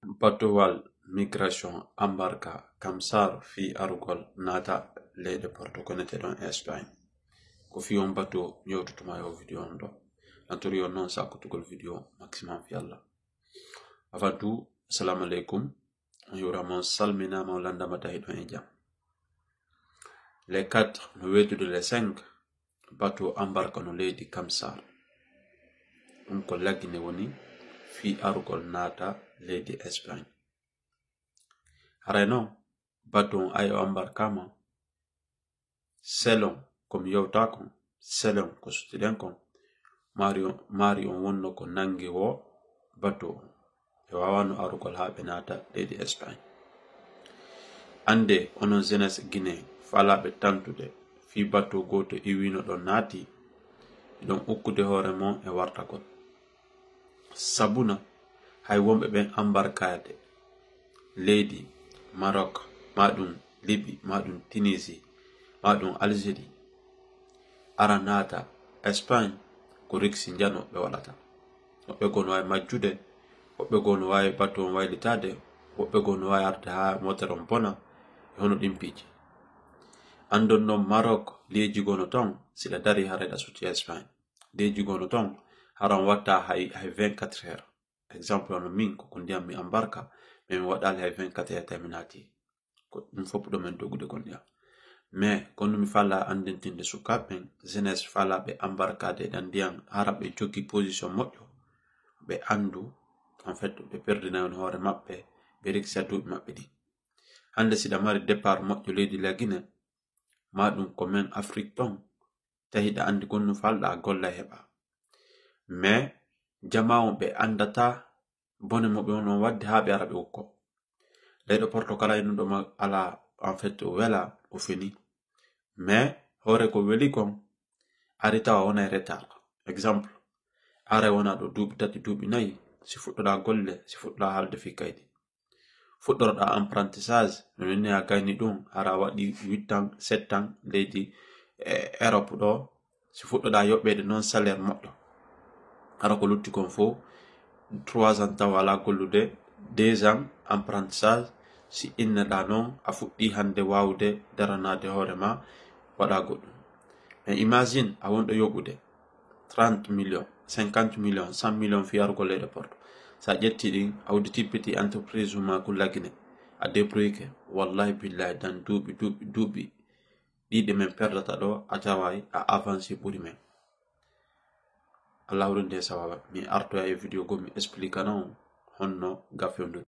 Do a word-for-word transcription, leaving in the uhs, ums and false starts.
Batowal migration ambarka kamsar fii arugol naata leyɗe Porto ko neteɗon Espagne. Ko fii on bato yewtotuma yo video on ɗo. Lantori on non sakkutugol video maximum fii Allah. Avant tout, assalamu alaikum. On yura mon salmina ma on landama tahi ɗon e jam. Les quatre no weetude les cinq, bato ambarka no leydi Kamsar. Ɗum ko Lagine woni fii arugol naata leydi Espagne. Haray non, bato on ay o ambarkama, selon ko mi yewta kon, selon ko sutiɗen kon, maari on, maari on wonno ko nangi wo bato on. Ɓe waawano arugol haa ɓe naata leydi Espagne. Annde onon jeunesse Guinée faalaaɓe tantude fii bato gooto iwino ɗon naati, ɗon ukkude hoore mon e wartagol. Sabuna hay wonɓe ɓen ambarkaade leydi Maroc, maa ɗum Libi, maa ɗum Tunisie, maa ɗum Algérie, ara naata Espagne, ko riksi njano ɓe waɗata. Woɓɓe goo no waawi majjude, woɓɓe goo no waawi bato on waylitaade, woɓɓe goo no waawi arde haa motere on bona, e hono ɗin piiji. Anndon non Maroc, liyeeji goo no ton, si ɗa darii haray ɗa suti Espagne. Liyeeji goo no ton, hara on watta hay, hay vingt-quatre heures. Exemple, hono min, ko ko ndiyam mi ambarka, mais mi waɗaali hay vingt-quatre heures tawi mi naati. Ko ɗum fof ɗo men dogude kon ndiyam. Mais kono mi fala anndintinde sukaaɓe ɓen, jeunesse faalaaɓe ambarkaade e ɗan ndiyam, hara ɓe jogii position moƴƴo, ɓe anndu, en fait, ɓe perdinayon hoore maɓɓe, ɓe riksa duuɓi maɓɓe ɗin. Hannde si ɗa mari départ moƴƴo leydi Lagine, maa ɗum ko men Afrique ɗon, tawi hiɗa anndi kon no falɗa golla heɓa. Mais jamaa on ɓe anndata bone mo ɓe on, on waddi haa ɓe ara ɓe ukko. Leyɗo Porto kala innuɗo ma ala, en fait, o wela, o feni. Mais hoore ko weli kon, ari tawa wona e retard. Exemple, aray wona ɗo duuɓi tati, duuɓi nayi, si fuɗɗoɗa golle, si fuɗɗoɗa haalde fii kaydi. Fuɗɗoroɗa apprentissage, no ni a gayni ɗum, hara a waɗi huit ans, sept ans, leydi, eh, Europe ɗo, si fuɗɗoɗa yoɓeede noon salaire moƴƴo. Hara ko lutti kon fof, trois ans tawa ala gollude, deux ans apprentissage, si inneɗa noon, a fuɗɗi hannde waawude daranaade hoore ma, waɗa goɗɗum. Mais imagine, a wonɗo yoɓude trente millions, cinquante millions, cent millions fii arugol leyɗe Porto. So a ƴetti ɗin, a udditi petit entreprise ma ko Lagine, a débrouillike, wallahi billahi, dans duuɓi, duuɓi, duuɓi, ɗi ɗe men perdata ɗo, a taway a avancé ɓuri men. Allah hawrinde e sawaba, mi artoya e video goo, mi expliquana on honno ga fewndori.